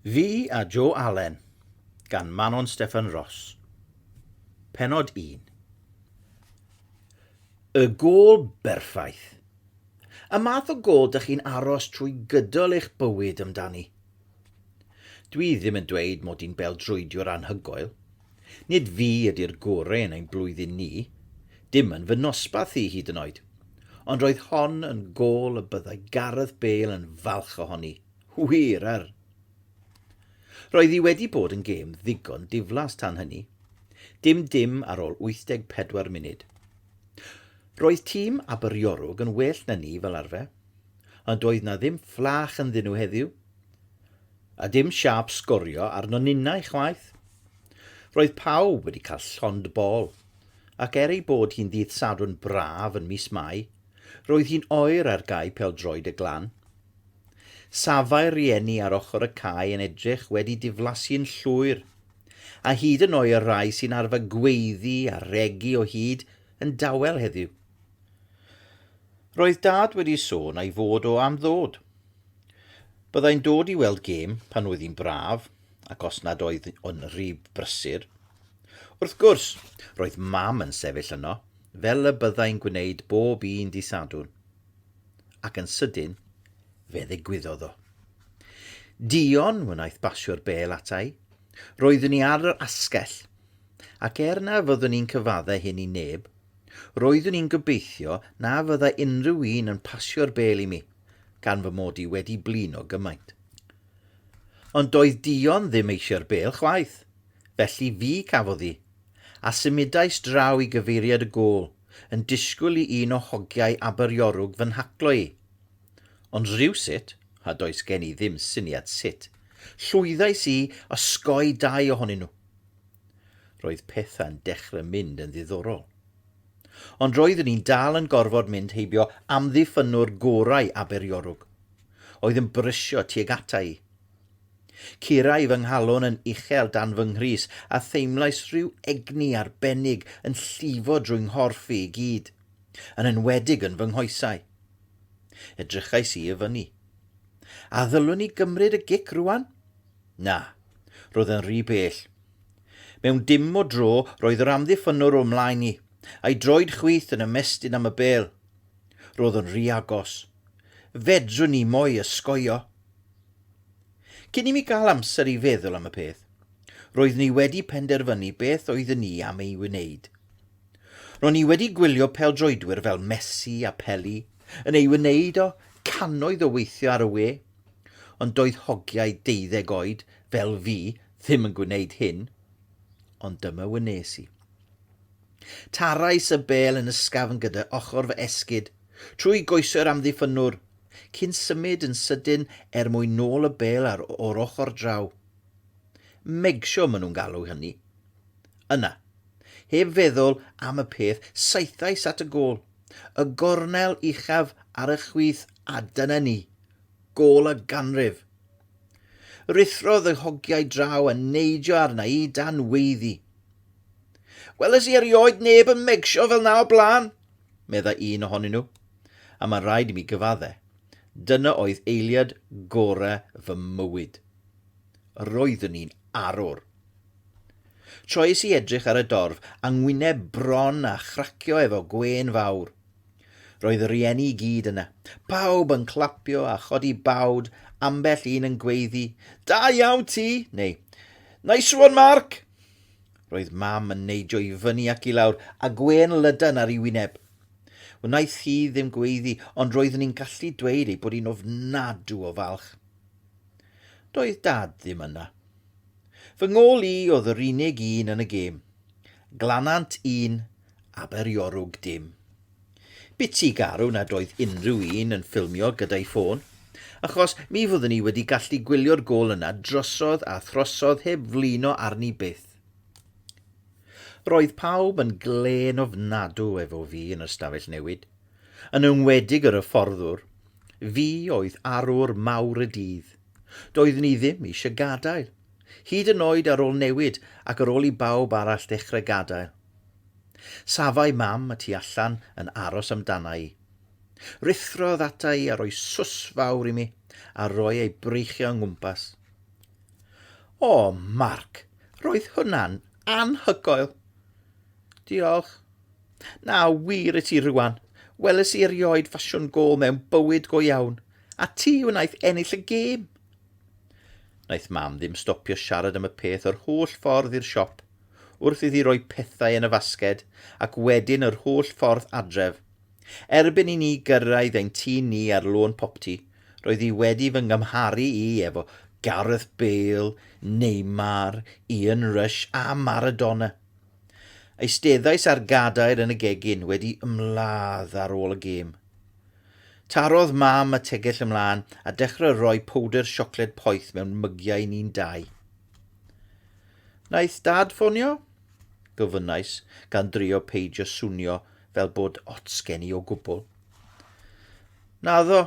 Fi a Joe Allen gan Manon Steffan Ros. Pennod 1. Y gôl berffaith. Y math o gôl dych chi'n aros trwy gydol eich bywyd amdani. Dwi ddim yn dweud mod i'n beldroediwr anhygoel. Nid fi ydy'r gore yn ein blwyddyn ni, dim yn fy nosbarth i hyd yn oed. Ond roedd hon yn gôl y byddai Gareth Bale yn falch ohoni. Wir ar! Roedd hi wedi bod yn gêm ddigon diflas tan hynny. Dim dim ar ôl 84 munud. Roedd tîm Aberiorwg yn well na ni fel arfer, ond doedd 'na ddim fflach ynddyn nhw heddiw. A dim siâp sgorio arno ninnau chwaith. Roedd pawb wedi cael llond bol, ac er ei bod hi'n ddydd Sadwrn braf yn mis Mai, roedd hi'n oer ar gae pêl-droed y Glan. Safai'r rhieni ar ochr y cae yn edrych wedi diflasu'n llwyr, a hyd yn oed y rhai sy'n arfer gweiddi a regi o hyd yn dawel heddiw. Roedd Dad wedi sôn a'i fod o am ddod. Byddai'n dod i weld gêm pan oedd hi'n braf, ac os nad oedd o'n rhy brysur. Wrth gwrs, roedd Mam yn sefyll yno, fel y byddai'n gwneud bob un dydd Sadwrn. Ac yn sydyn, fe ddigwyddodd o. Dion wnaeth basio'r bêl ata i. Roeddwn i ar yr asgell, ac er na fyddwn i'n cyfadde hyn i neb, roeddwn i'n gobeithio na fyddai unrhyw un yn pasio'r bêl i mi, gan fy mod i wedi blino gymaint. Ond doedd Dion ddim eisiau'r bêl chwaith, felly fi cafodd hi, a symudais draw i gyfeiriad y gôl, yn disgwyl i un o hogiau Aberiorwg fy nhaclo i. Ond rywsut, a does gen i ddim syniad sut, llwyddais i osgoi dau ohonyn nhw. Roedd pethau'n dechrau mynd yn ddiddorol. Ond roeddwn i'n dal yn gorfod mynd heibio amddiffynnwr gorau Aberiorwg, oedd yn brysio tuag ata i. Curai fy nghalon yn uchel dan fy nghrys a theimlais rhyw egni arbennig yn llifo drwy nghorff i i gyd, yn enwedig yn fy nghoesau. Edrychais i i fyny. A ddylwn i gymryd y gic rwan? Na, roedd yn rhy bell. Mewn dim o dro roedd yr amddiffynnwr o mlaen i, a'i droed chwith yn ymestyn am y bêl. Roedd yn rhy agos. Fedrwn i mo'i ysgoio. Cyn i mi gael amser i feddwl am y peth, roeddwn i wedi penderfynu beth oeddwn i am ei wneud. Ro'n i wedi gwylio pêl-droedwyr fel Messi a Pele yn ei wneud o cannoedd o weithiau ar y we, ond doedd hogiau deuddeg oed fel fi ddim yn gwneud hyn. Ond dyma wnes i. Tarais y bêl yn ysgafn gyda ochr fy esgid, trwy goesau'r amddiffynnwr, cyn symud yn sydyn er mwyn nôl y bêl ar o'r ochr draw. Megsio maen nhw'n galw hynny. Yna, heb feddwl am y peth, saethais at y gôl. Y gornel uchaf ar y chwith a dyna ni. Gôl y ganrif. Ruthrodd y hogiau draw a neidio arna i dan weiddi. Weles i erioed neb yn megsio fel 'na o blaen, meddai un ohonyn nhw. A mae'n rhaid i mi gyfadde, dyna oedd eiliad gore fy mywyd. Roeddwn i'n arwr. Troes i edrych ar y dorf, a ngwyneb bron a chracio efo gwên fawr. Roedd y rhieni i gyd yna, pawb yn clapio a chodi bawd, ambell un yn gweiddi, 'Da iawn ti! neu 'Nice one, Mark! Roedd mam yn neidio i fyny ac i lawr, a gwên lydan ar ei wyneb. Wnaeth hi ddim gweiddi, ond roeddwn i'n gallu dweud ei bod hi'n ofnadw o falch. Doedd Dad ddim yna. Fy ngôl i oedd yr unig un yn y gêm. Glanant un, Aberiorwg dim. Biti garw nad oedd unrhyw un yn ffilmio gyda'i ffôn, achos mi fyddwn i wedi gallu gwylio'r gôl yna drosodd a throsodd heb flino arni byth. Roedd pawb yn glên ofnadw efo fi yn yr stafell newid, yn enwedig yr hyfforddwr. Fi oedd arwr mawr y dydd. Doeddwn i ddim eisiau gadael, hyd yn oed ar ôl newid ac ar ôl i bawb arall ddechrau gadael. Safai mam y tu allan yn aros amdana i. Ruthrodd ata i a rhoi sws fawr i mi, a rhoi ei breichiau o 'nghwmpas. O, Mark, roedd hwnna'n anhygoel. Diolch. Na, wir i ti rwan. Weles i erioed ffasiwn gôl mewn bywyd go iawn, a ti wnaeth ennill y gêm. Wnaeth mam ddim stopio siarad am y peth yr holl ffordd i'r siop, wrth iddi roi pethau yn y fasged, ac wedyn yr holl ffordd adref. Erbyn i ni gyrraedd ein tŷ ni ar Lôn Popty, roedd hi wedi fy nghymharu i efo Gareth Bale, Neymar, Ian Rush a Maradona. Eisteddais ar gadair yn y gegin wedi ymladd ar ôl y gêm. Tarodd mam y tegell ymlaen a dechrau rhoi powdr siocled poeth mewn mygiau ni'n dau. Wnaeth Dad ffonio? Gofynnais, gan drio peidio swnio fel bod ots gen i o gwbl. Naddo,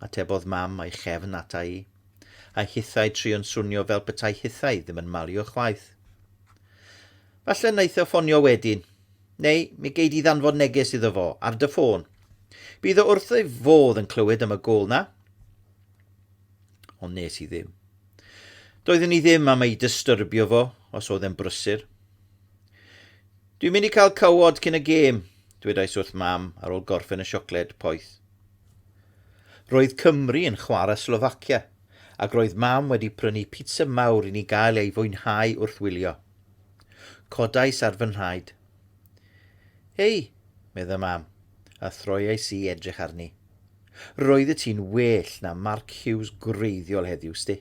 atebodd mam a'i chefn ata i, a hithau trio'n swnio fel petai hithau ddim yn malio chwaith. Falle wnaeth o ffonio wedyn, neu mi gei di ddanfon neges iddo fo ar dy ffôn. Bydd o wrth ei fodd yn clywed am y gôl 'na. Ond nes i ddim. Doeddwn i ddim am ei dystyrbio fo os oedd e'n brysur. Dwi'n mynd i cael cawod cyn y gêm, dwedais wrth mam ar ôl gorffen y siocled poeth. Roedd Cymru yn chwarae Slofacia, ac roedd mam wedi prynu pizza mawr i ni gael ei fwynhau wrth wylio. Codais ar fy nhraed. Hei, medda mam, a throiais i edrych arni. Roeddet ti'n well na Mark Hughes gwreiddiol heddiw, sti.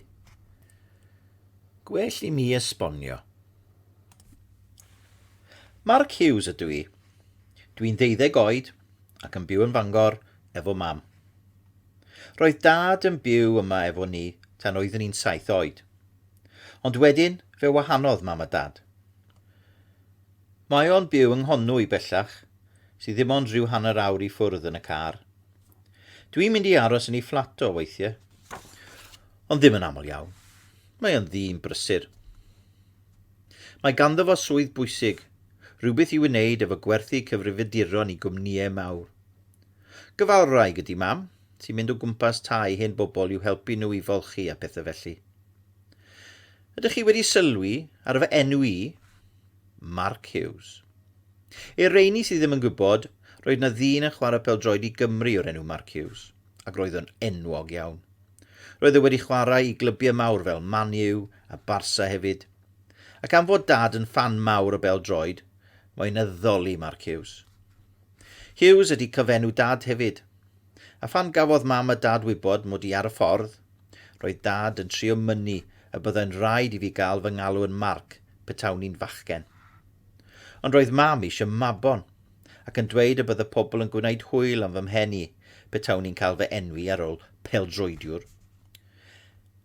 Gwell i mi esbonio. Mark Hughes ydw i. Dwi'n ddeuddeg oed ac yn byw yn Fangor efo mam. Roedd dad yn byw yma efo ni tan oeddwn i'n saith oed. Ond wedyn fe wahanodd mam a dad. Mae o'n byw yng Nghonwy bellach, sydd ddim ond rhyw hanner awr i ffwrdd yn y car. Dwi'n mynd i aros yn ei fflat o weithiau. Ond ddim yn aml iawn. Mae o'n ddyn brysur. Mae ganddo fo swydd bwysig, rhywbeth i'w wneud efo gwerthu cyfrifiaduron i gwmnïau mawr. Gyfalwraig ydy mam, sy'n mynd o gwmpas tai hen bobl i'w helpu nhw i folchi a pethau felly. Ydych chi wedi sylwi ar fy enw i? Mark Hughes. I'r rheini sydd ddim yn gwybod, roedd 'na ddyn yn chwarae pêl-droed i Gymru o'r enw Mark Hughes, ac roedd o'n enwog iawn. Roedd e wedi chwarae i glybiau mawr fel Man U a Barca hefyd. Ac am fod Dad yn ffan mawr o bêl-droed, mae'n addoli Mark Hughes. Hughes ydy cyfenw Dad hefyd. A phan gafodd Mam a Dad wybod mod i ar y ffordd, roedd Dad yn trio mynnu y byddai'n rhaid i fi gael fy ngalw yn Mark petawn i'n fachgen. Ond roedd Mam eisiau mabon, ac yn dweud y bydde pobl yn gwneud hwyl am fy mhen i petawn i'n cael fy enwi ar ôl peldroediwr.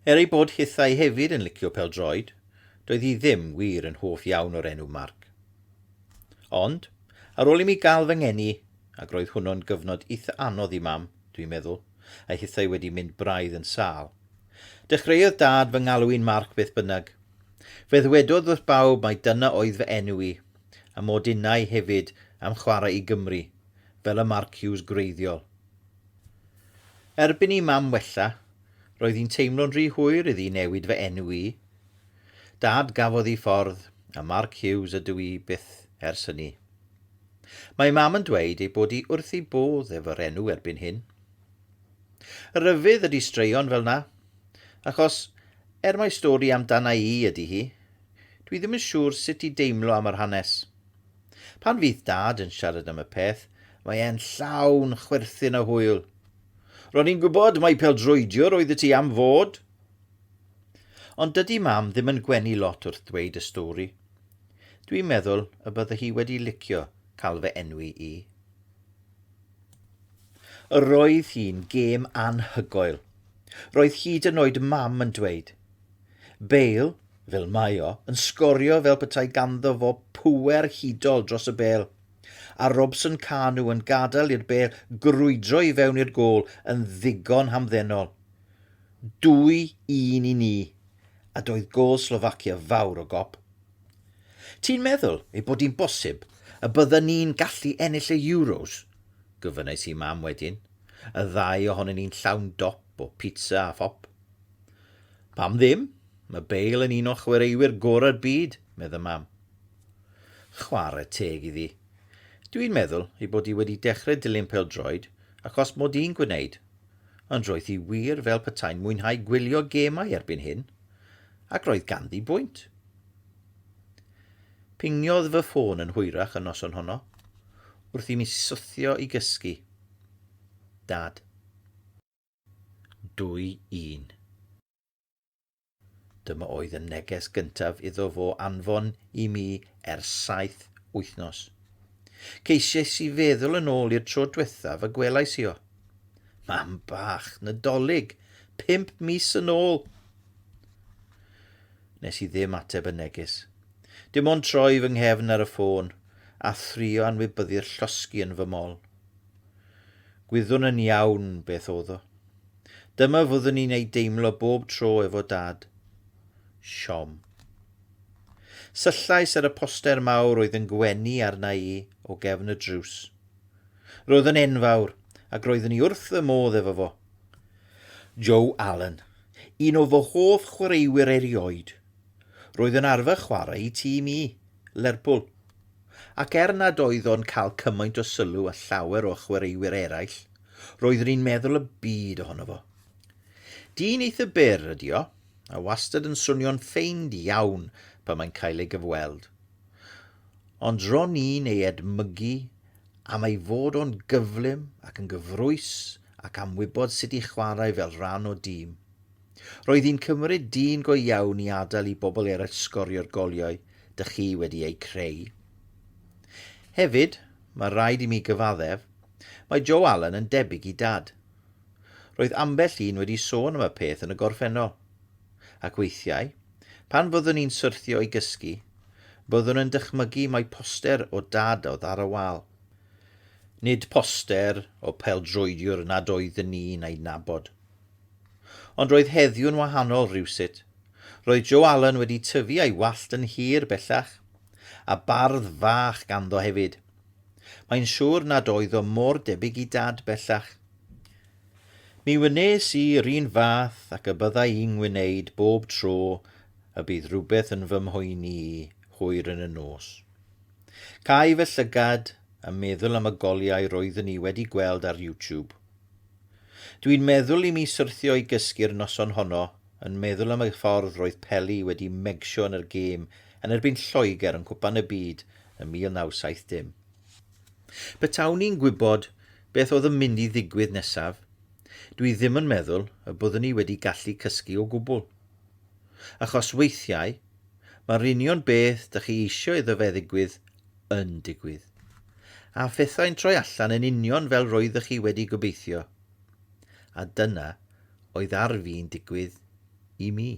Er ei bod hithau hefyd yn licio peldroed, doedd hi ddim wir yn hoff iawn o'r enw Mark. Ond, ar ôl i mi gael fy ngeni, ac roedd hwnnw'n gyfnod eitha anodd i Mam, dwi'n meddwl, a hithau wedi mynd braidd yn sâl, dechreuodd Dad fy ngalw i'n Mark beth bynnag. Fe ddwedodd wrth bawb mai dyna oedd fy enw i, a mod innau hefyd am chwarae i Gymru, fel y Mark Hughes gwreiddiol. Erbyn i Mam wella, roedd hi'n teimlo'n rhy hwyr iddi newid fy enw i. Dad gafodd ei ffordd, a Mark Hughes ydw i byth ers hynny. Mae Mam yn dweud ei bod hi wrth ei bodd efo'r enw erbyn hyn. Rhyfedd ydy straeon fel 'na, achos er mai stori amdana i ydy hi, dwi ddim yn siŵr sut i deimlo am yr hanes. Pan fydd Dad yn siarad am y peth, mae e'n llawn chwerthin a hwyl. Ro'n i'n gwybod mai peldroediwr oeddet ti am fod! Ond dydy Mam ddim yn gwenu lot wrth ddweud y stori. Dwi'n meddwl y bydde hi wedi licio cael fy enwi i. Roedd hi'n gêm anhygoel. Roedd hyd yn oed Mam yn dweud. Bale, fel mae o, yn sgorio fel petai ganddo fo pŵer hudol dros y bêl. A Robson Kanu yn gadael i'r bêl grwydro i fewn i'r gôl yn ddigon hamddenol. 2-1 i ni, a doedd gôl Slofacia fawr o gop. Ti'n meddwl ei bod hi'n bosib y bydden ni'n gallu ennill y Euros? gofynnais i Mam wedyn, y ddau ohonyn ni'n llawn dop o pizza a phop. Pam ddim? Mae Bale yn un o chwaraewyr gorau'r byd, medda Mam. Chwarae teg iddi. Dwi'n meddwl ei bod hi wedi dechrau dilyn pêl-droed achos mod i'n gwneud, ond roedd hi wir fel petai'n mwynhau gwylio gemau erbyn hyn, ac roedd ganddi bwynt. Pingiodd fy ffôn yn hwyrach y noson honno, wrth i mi syrthio i gysgu. Dad. 2 1. Dyma oedd y neges gyntaf iddo fo anfon i mi ers 7 wythnos. Ceisiais i feddwl yn ôl i'r tro dwethaf y gwelais i o. Mam bach, Nadolig, 5 mis yn ôl! Nes i ddim ateb y neges. Dim ond troi fy nghefn ar y ffôn a thrio anwybyddu'r llosgi yn fy mol. Gwyddwn yn iawn beth oedd o. Dyma fyddwn i'n ei deimlo bob tro efo Dad. Siom. Syllais ar y poster mawr oedd yn gwenu arna i o gefn y drws. Roedd yn enfawr, ac roeddwn i wrth fy modd efo fo. Joe Allen, un o fy hoff chwaraewyr erioed. Roedd yn arfer chwarae i tîm i, Lerpwl. Ac er nad oedd o'n cael cymaint o sylw â llawer o chwaraewyr eraill, roeddwn i'n meddwl y byd ohono fo. Dyn eitha byr ydi o, a wastad yn swnio'n ffeind iawn pan mae'n cael ei gyfweld. Ond ro'n i'n ei edmygu am ei fod o'n gyflym ac yn gyfrwys ac am wybod sut i chwarae fel rhan o dîm. Roedd hi'n cymryd dyn go iawn i adael i bobl eraill sgorio'r goliau dych chi wedi eu creu. Hefyd, mae rhaid i mi gyfaddef, mae Joe Allen yn debyg i Dad. Roedd ambell un wedi sôn am y peth yn y gorffennol. Ac weithiau, pan fyddwn i'n syrthio i gysgu, byddwn yn dychmygu mai poster o Dad oedd ar y wal. Nid poster o pêl-droediwr nad oeddwn i'n ei nabod. Ond roedd heddiw'n wahanol rywsut. Roedd Joe Allen wedi tyfu a'i wallt yn hir bellach, a bardd fach ganddo hefyd. Mae'n siŵr nad oedd o mor debyg i Dad bellach. Mi wnes i 'r un fath ac y bydda i'n ngwneud bob tro y bydd rhywbeth yn fy mhoeni i hwyr yn y nos. Cau fy llygad a meddwl am y goliau roeddwn i wedi gweld ar YouTube. Dwi'n meddwl i mi syrthio i gysgu'r noson honno yn meddwl am y ffordd roedd Peli wedi megsio yn yr gêm yn erbyn Lloegr yn Cwpan y Byd yn 1970. Petawn i'n gwybod beth oedd yn mynd i ddigwydd nesaf, dwi ddim yn meddwl y byddwn i wedi gallu cysgu o gwbl. Achos weithiau, mae'r union beth dych chi eisiau iddo fe ddigwydd yn digwydd. A phethau'n troi allan yn union fel roeddech chi wedi gobeithio. A dyna oedd ar fin digwydd i mi.